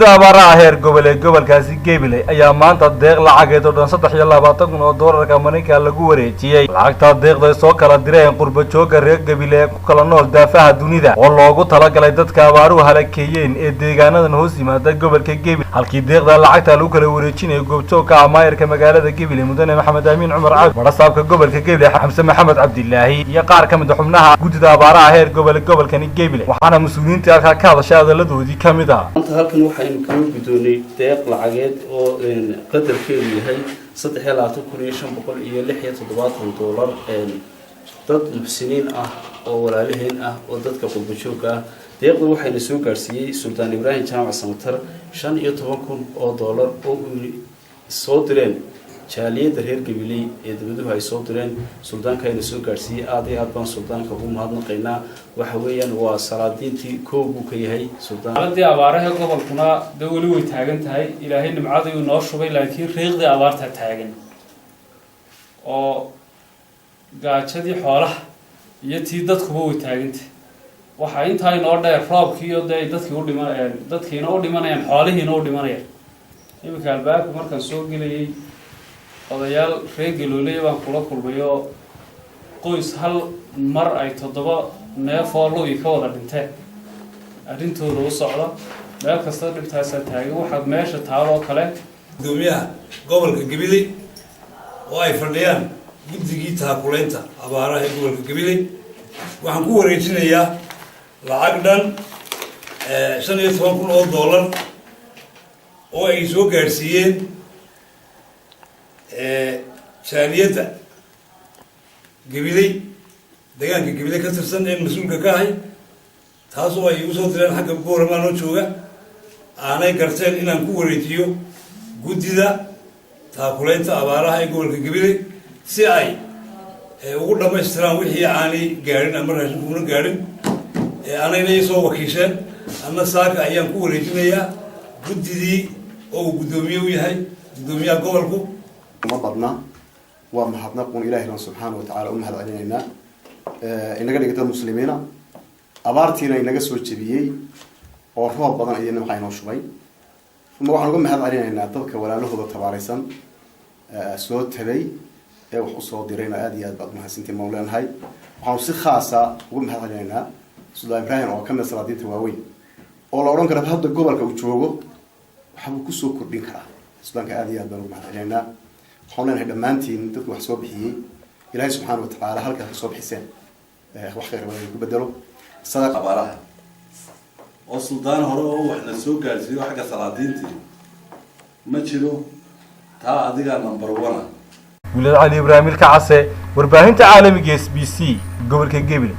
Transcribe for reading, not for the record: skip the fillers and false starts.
Abaaraha heer gobol ee gobolkaasi Gabiley ayaa maanta deeq lacageed oo dhan 23,000 oo doolarka Maraykanka lagu wareejiyey. Lacagtaa deeqda ay soo kala direen qurba jooga reer Gabiley ee ku kala nool daafaha dunida oo loogu talagalay dadka abaaruhu halakeeyeen ee deegaanadan hoos yimaada gobolka Gabiley. Halkii deeqda lacagta lagu kala wareejinayo goobjoogka ah maayarka magaalada Gabiley, Mudane Maxamed Amiin Cumar Cabdi, barasaabka gobolka Gabiley Xamse Maxamed Cabdilaahi iyo qaar ka mid a xubnaha guddida abaaraha heer gobol ee gobolkani Gabiley, waxaana mas-uuliyiintii halkaa ka hadashay hadaladoodii ka mid ah. Maanta halkan waxaynu kaga guddoonay deeq lacageed oo qadarkeedu yahay $23,576. Dad muxsiniin ah oo walaalaheen ah oo dadka qurbajoogga ah. Deeqda waxayna soo gaadhsiiyey Suldaan Ibraahim Jaamac Samatar $15,000 oo uu soo direen jaaliyadda reer Gabiley ee dabaduhu ay soo direen. Suldaanka ayna soo gaadhsiiyey, aada iyo aad baan suldaanka ugu mahadnaqaynaa. Waxa weeyaan waa salaadiintii koow buu ka yahay suldaan. Xaaladii abaaraha gobolkuna de weli way taagan tahay. Ilaahay nimcadii uu noo shubay, laakiin riiqdii abaartaa taagan oo gaajadii xoolaha iyo tii dadkuba way taagantahay. Waxaa intaa inoo dheer roobkii oo dee ay dadkii u dhima, dadkiina u dhimanayaan, xoolihiina u dhimanayaan. Iminka albaabka markaan soo gelayay odayaal reer Galooley baan kula kulmay oo qoys hal mar ay toddoba neef oo lo' ka wada dhinteen arrintooda u socda. Meel kasta dhibtaasaa taagan. Waxaad meesha taaloo kale Gudoomiyaha gobolka Gabiley oo ay fadhiyaan guddigii taakulaynta abaaraha ee gobolka Gabiley, waxaan ku wareejinayaa lacag dhan $15,000 oo ay soo gaadhsiiyeen jaaliyadda Gabiley, deegaanka Gabiley ka tirsan ee mas-uulka ka ahay, taasoo ay igu soo direen xagga Booramaa noo jooga, aanay garteen inaan ku wareejiyo guddida taakulaynta abaaraha ee gobolka Gabiley si ay ugu dhammaystiraan wixii aanay gaadhin ama raashinkuna gaadhin. Anayna ii soo wakiisheen, anna saaka ayaan ku wareejinayaa guddidii oo uu guddoomiye u yahay guddoomiyaha gobolku. Uma badna, waa mahadnaqun. Ilahi baan subxaana wa tacala u mahad celinaynaa inaga dhigay dad muslimiina, abaartiina inaga soo jebiyey oo roob badan iyo nimca inoo shubay. Uma waxaan uga mahad celinaynaa dadka walaalahooda tabaaraysan soo tabay ee wax usoo dirayna. Aada iyo aad baad umahadsantiin baan leenahay. Waxaanu si khaasa uga mahad celinaynaa Suldaan Ibraahim oo kamid salaadiinta waaweyn oo la odhan kara hadda gobolka uu joogo waxbuu kusoo kordhin karaa. Suldaanka aada iyo aad baan uga mahad celinaynaa. Waxaan leenahay dhammaantiin dadku wax soo bixiyey, Ilaahay subxaana wa tacaala halkaad kasoo bixiseen wax khayr badan ku bedelo. Abaaraha oo suldaan hore oo waxna soo gaadhsiiyo xagga salaadiintii ma jiro, taa adigaa number one. Wiilad Cali Ibraahim Ilka Case, warbaahinta caalamiga SBC, gobolka Gabiley.